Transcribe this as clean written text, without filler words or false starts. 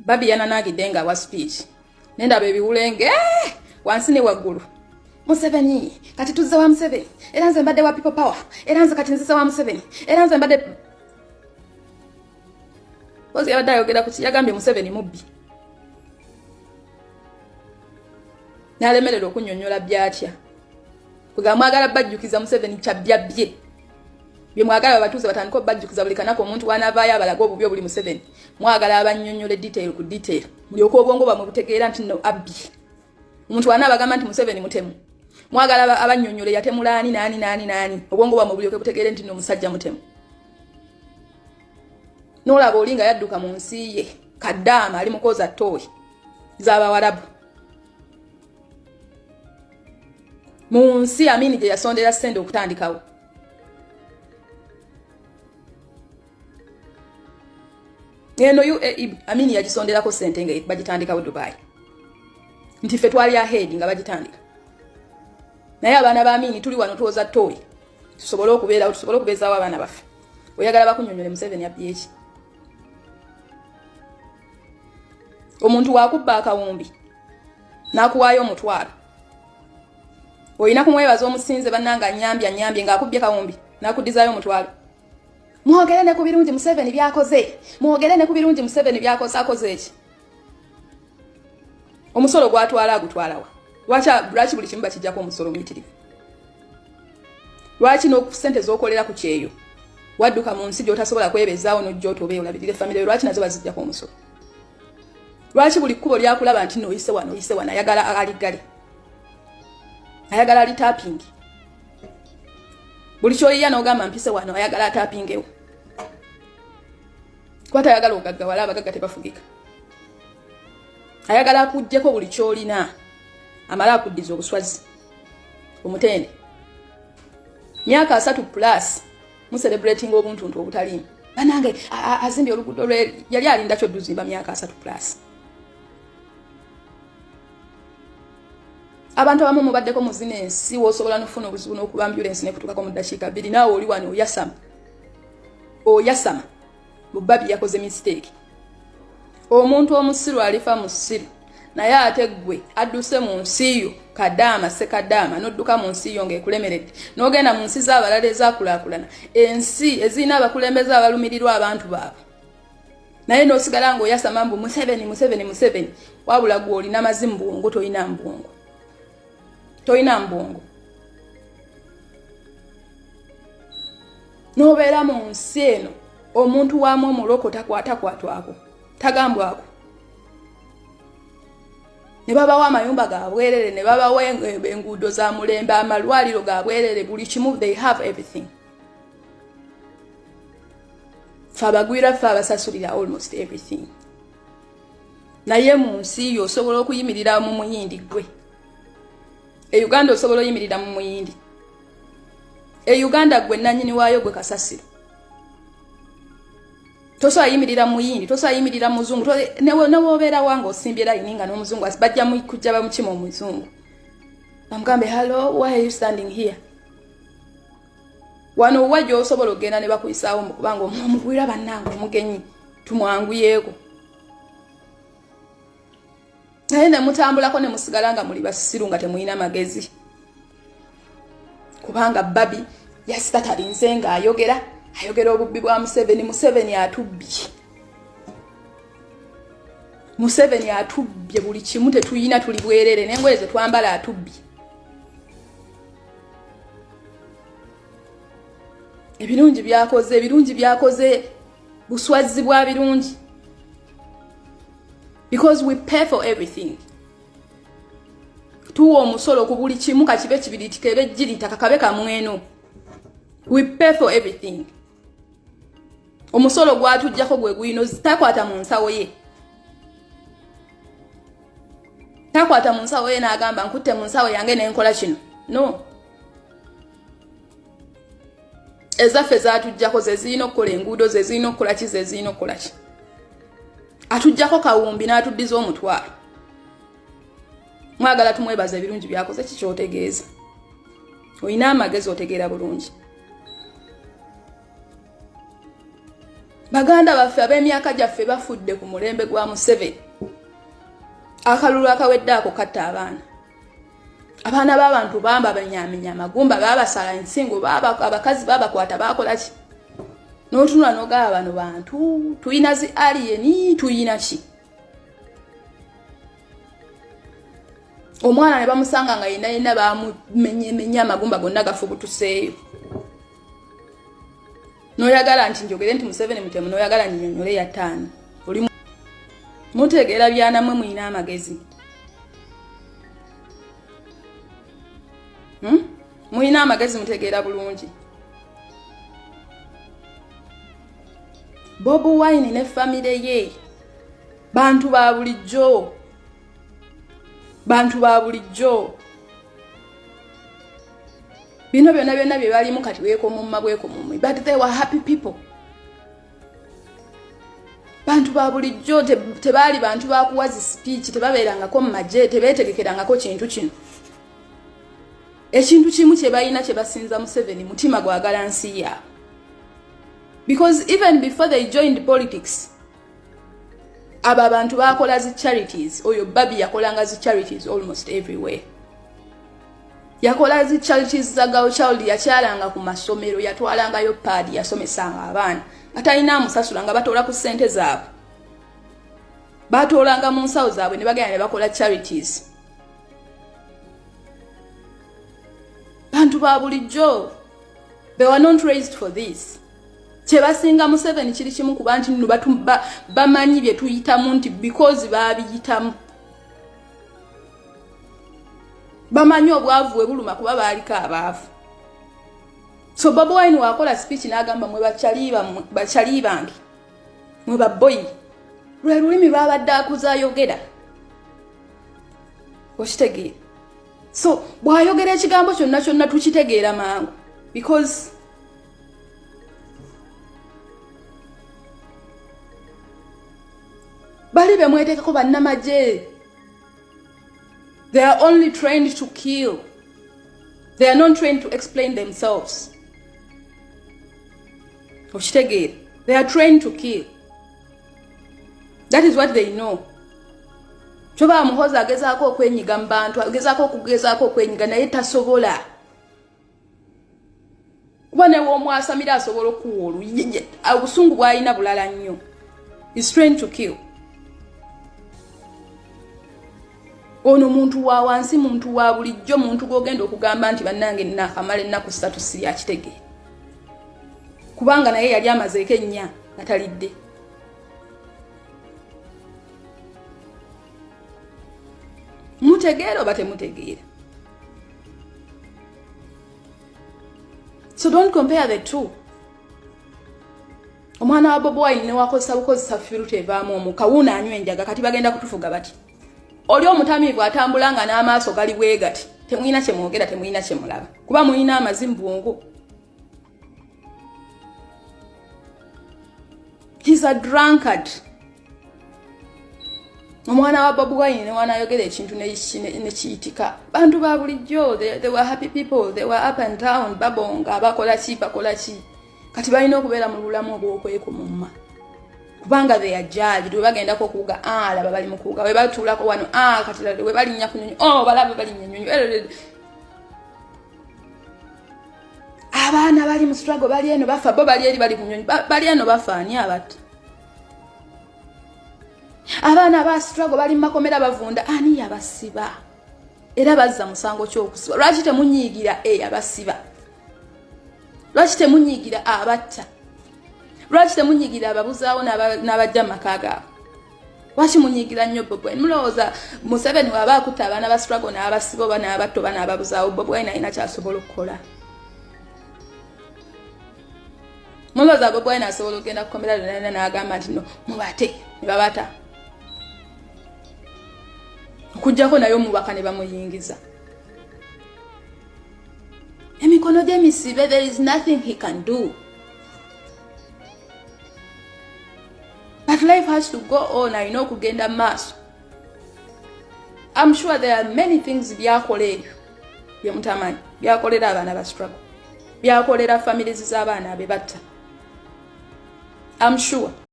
Babi yananagidde nga awa speech, nendaba ebiwulenge wansi ne waggulu. Museveni kati tuzze wa Museveni, era nze mbadde wa People Power, era nze kati nzize wa Museveni, era nze mbadde ozi. Yabadde ayogera ku ki? Yagambye Museveni mubbi, n'alemererwa okunnyonnyola byatya. Kwegamba mwagala bajjukiza Museveni kyabyabbye bye mwagala babatuuze batandike obajjukiza buli kanaku. Omuntu wanaavaayo abalaga obubi obuli Museveni, mwagala abannyonnyola detail ku detail, mulyoke obwongo bwamwe butegeera nti no abbye. Omuntu wana abagamba nti Museveni mutemu, mwagala abannyonnyola yatemula ani, naani, naani, naani, obwongo bwamwe bulyoke butegeere nti no omusajja mutemu. Nolaba oli nga yadduka mu nsi ye kaddaama, ali mukoza ttooyi z'abawarabu mu nsi Amini gye yasondera ssente okutandikawo. Eno UAE Amini yagisonderako ssente nga bagitandikawo Dubai, nti ffe twali ahead nga bagitandika. Naye abaana ba Amini tuli wano twoza ttooyi tusobole okubeerawo, tusobole okubeezaawo abaana baffe. Oyagala bakunyonyole Museveni abbye ki? Omuntu wakubba akawumbi n'akuwaayo omutwalo, olina kumwebaza omusinze, bannanga anyambye, anyambye, ng'akubbye kawumbi n'akuddizaayo omutwalo. Mwogere ne ku birungi Museveni byakoze, mwogere ne ku birungi Museveni byakoze. Akoze eki? Omusolo gwatwala agutwalawa? Lwaki buli kimu bakijjako omusolo muyitirivu? Lwaki n'okusente z'okolera ku kyeyo, wadduka mu nsi gy'otasobola kwebezaawo, n'ojja otobe olabirire famire, lwaki nazo bazijjako omusolo? Lwaki buli kkubo lyakulaba nti noyise wano, oyise wano, ayagala aliggale, ayagala alitapingi? Buli kyoyiya n'ogamba mpise wano, ayagala atapingewo, kuba tayagala ogaggawala. Abagagga tebafugika. Ayagala akugjeko buli kyolina, amale akuddiza obuswazi omutende. Myaka 30 plus mucelebrating obuntuntu obutaliimu. Banange, azimbye oluguudo lwe yali alinda kyoduzimba myaka 30 plus. Abantu abamu mubaddeko mu zino ensi wosobola nofuna obuzibu n'okuba ambulance nekutukako mu ddakiika 2, naawe oli wano oyasama, oyasama. Mubabi yakoze mistake. Omuntu omusiru alifa musiru, naye ate ggwe adduse mu nsi yo kadaama sekadaama, n'odduka mu nsi yo ng'ekulemeredde, n'ogenda mu nsi z'abalala ezaakulaakulana, ensi ezirina abakulembeze abalumirirwa abantu baabwe, naye n'osigala ng'oyasama mbu Museveni, Museveni, Museveni. Wabula gwe olina mazimu bwongo? Tolina mbwongo, tolina mbwongo. N'obeera mu nsi eno, omuntu waamu omuloko takwatakwatwako, tagambwako, ne babawa amayumba ga bwerere, ne babawa enguudo za mulembe, amalwaliro ga bwerere, buli kimu, they have everything. Fe abagwira, ffe abasasulira almost everything. Naye mu nsi yo osobola okuyimirira mu muyindi gwe e Uganda, osobola oyimirira mu muyindi e Uganda, gwe nanyini waayo, gwe kasasiro. Tosobola yimirira muyindi, tosobola yimirira muzungu. Newobeera wange osimbye layini nga n'omuzungu bajja kujja bamukima omuzungu, bamugambe, "Hello, why are you standing here?" Wano wa gyosobola okugenda ne bakuyisaawo, mukubanga omugwira, bannange omugenyi tumwanguyeeko. Naye ne mutambulako ne musigala nga muli basiru, nga temulina magezi, kubanga Babi yasitatalinze ng'ayogera, ayogera obubbi bwa Museveni. Museveni atubbye, Museveni atubbye buli kimu, tetuyina, tuli bwerere, n'engoye ze twambala atubbye. Ebirungi byakoze, ebirungi byakoze buswazi bwa birungi, because we pay for everything. Tuwa omusolo ku buli kimu, kakibe kibiriti, kebe jirita, kakabe kamweno, we pay for everything. Omusolo gwatujjako gwe guyino. Takwata mu nsawo ye, takwata mu nsawo ye n'agamba nkutte mu nsawo yange nenkola kino. No, ezaffe zatujjako zezirina okukola enguudo, zezirina okukola ki, zezirina okukola ki. Atujjako kawumbi n'atuddiza omutwalo. Mwagala tumwebaza ebirungi byakoze? Kikyotegeeza olina amagezi, otegeera bulungi. Baganda baffe ab'emyaka gyaffe bafudde ku mulembe gwa Museveni. Akalulu akawedde ako katta abaana. Abaana b'abantu bamba banyamenya amagumba, babasala ensingo, abakazi babakwata, bakola ki? N'otunula n'ogaba bano bantu, tuyina zi alien, tuyina ki? Omwana ne bamusanga nga yenna yenna bamumenyemenya amagumba gonna gafubutuseeyo. N'oyagala nti njogere nti Museveni mutemu, n'oyagala nnyonnyole yattaani. Oli mutegeera byanamwe, mulina amagezi. Mulina amagezi, mutegeera bulungi. Bobi Wine ne famire ye bantu ba bulijjo, bantu ba bulijjo. Bino byonna byonna bye balimu kati weekomumma bwekomumma, but they were happy people. Bantu ba bulijjo, tebaali bantu bakuwa zi speech, tebabeerangako mu magye, tebeetegekerangako kintu kino. Ekintu kimu kye balina kye basinza Museveni, mutima gwagala nsi yaabwe, because even before they joined politics, abo abantu bakola zi charities. Oyo Babi yakolanga zi charities almost everywhere. Yakola zi charities za girl child, yakyalanga ku masomero, yatwalangayo pad, yasomesanga abaana nga talina amusasula, nga batoola ku ssente zaabwe, batoolanga mu nsawo zaabwe ne bagenda ne bakola charities. Bantu ba bulijjo, they were not raised for this. Kyebasinga Museveni kiri kimu, kuba nti nno bamanyi bye tuyitamu, nti because baabiyitamu, bamanyi obwavu bwe buluma, kuba baaliko abaavu. So Bobi Wine wakola speech n'agamba, "Mwe bakyali bange, mwe baboyi," lwe lulimi lwabadde akuza ayogera, okitegeera? So bw'ayogera ekigambo kyonna kyonna tukitegeera mangu, because bali be mweteekako bannamagye, they are only trained to kill. They are not trained to explain themselves, okitegeera? They are trained to kill, that is what they know. Kyoba Muhozi agezaako okwenyiga mu bantu, agezaako okugezaako okwenyiga, naye tasobola, kuba newomwasamira asobola okuwa oluyi. Obusungu bwalina bulala nnyo. Is trained to kill. Ono muntu wa wansi, muntu wa bulijjo, muntu gwogenda okugamba nti bannange naakamala ennaku 3 siri akitegeera, kubanga naye yali amazeeko 4 nga talidde. Mutegeera oba temutegeera? So don't compare the two. Omwana wa Bobi Wine newakozesa bukozesa filter evaamu omukka, wuuna anywa enjaga. Kati bagenda kutufuga bati? Oli omutamiivu atambula nga n'amaaso gali bwe gati. Temulina kyemwogera, temulina kyemulaba, kuba mulina amazimu bwongo. He's a drunkard. Omwana wa Bobi Wine newanayogera ekintu nekiyitika. Bantu ba bulijjo, they were happy people, they were up and down, babonga, bakola ki, bakola ki. Kati balina okubeera mu bulamu obwokwekumumma, kubanga they are judged. We bagendako okuwuga, ah, laba bali mu kuwuga. We batuulako wano, ah, kati we balinnya ku nyonyi, oh, balaba balinnya nyonyi. Abaana bali mu struggle bali eno bafa, bo bali eri bali ku nyonyi, bali eno bafa. Ani abatta abaana ba struggle? Bali mu makomera bavunda, ani yabasiba? Era bazza musango kyokusiba. Lwaki temunyiigira eyabasiba? Lwaki temunyiigira abatta? Lwaki temunyiigira ababuzaawo n'abajja mu maka gaabwe? Lwaki munyiigira nnyo Bobi Wine? Mulowooza Museveni waba akutta abaana ba struggle n'abasiba oba n'abatta oba n'ababuzaawo, Bobi Wine alina kyasobola okukola? Mulowooza Bobi Wine asobola okugenda kukomera lyonna n'agamba nti no mubate, ne babata, okugjako naye omubaka ne bamuyingiza emikono gy'emisibe? There is nothing he can do, but life has to go on. Alina okugenda mu maaso. I'm sure there are many things byakola ebyo byemutamanyi, byakolera abaana ba struggle, byakolera families z'abaana abe batta. Am sure.